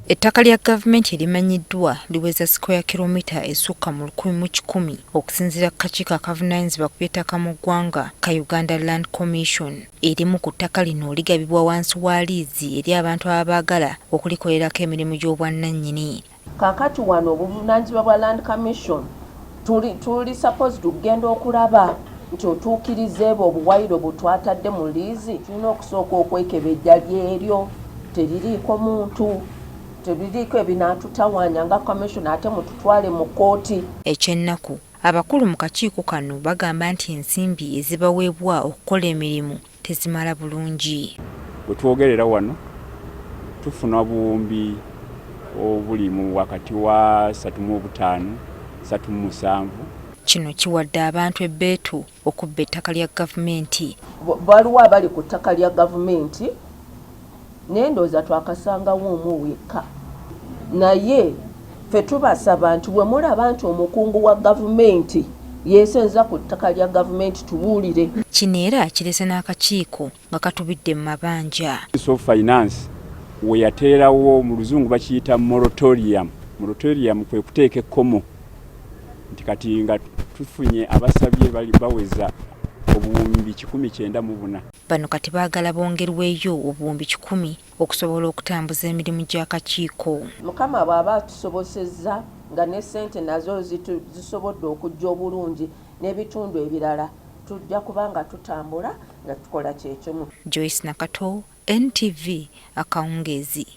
Ettaka lya gavumenti erimanyiddwa liweza square kilomita esukka mu 1100 okusinziira ku kakiiko akavunaanyizibwa ku by'ettaka mu ggwanga ka Uganda Land Commission. Erimu ku ttaka lino ligabibwa wansi wa liizi eri abantu abaagala okulikolerako emirimu gy'obwannannyini. Kaakati wano obuvunaanyizibwa bwa Land Commission tuli, tuli supposed okugenda okulaba nti otuukiriza ebwo obuwayiro bwe twatadde mu liizi. Tulina okusooka okwekebejja lyeryo teririiko muntu, teririiko ebinaatutawaanya nga commission ate mututwale mu kkooti. Eky'ennaku, abakulu mu kakiiko kano bagamba nti ensimbi ezibaweebwa okukola emirimu tezimala bulungi. We twogerera wano tufuna obuwumbi obuli mu wakati wa 35 37. Kino kiwadde abantu ebbeetu okubba ettaka lya gavumenti. Waliwo abali ku ttaka lya gavumenti naye ndowooza twakasangawo omu wekka, naye ffe tubasaba nti bwe mulaba nti omukungu wa gavumenti yeesenza ku ttaka lya gavumenti tubuulire. Kino era kirese n'akakiiko nga katubidde mu mabanja. Ministry of Finance we yateerawo mu Luzungu bakiyita moratorium. Moratorium kwe kuteeka ekkomo nti kati nga tufunye abasabye bali baweza obuwumbi 194. Bano kati baagala bongerweyo obuwumbi 100 okusobola okutambuza emirimu gy'akakiiko. Mukama bw'aba atusobosezza nga ne ssente nazo zisobodde okujja obulungi n'ebitundu ebirala tujja kuba nga tutambula nga tukola kyekimu. Joyce Nakato, NTV, akawungeezi.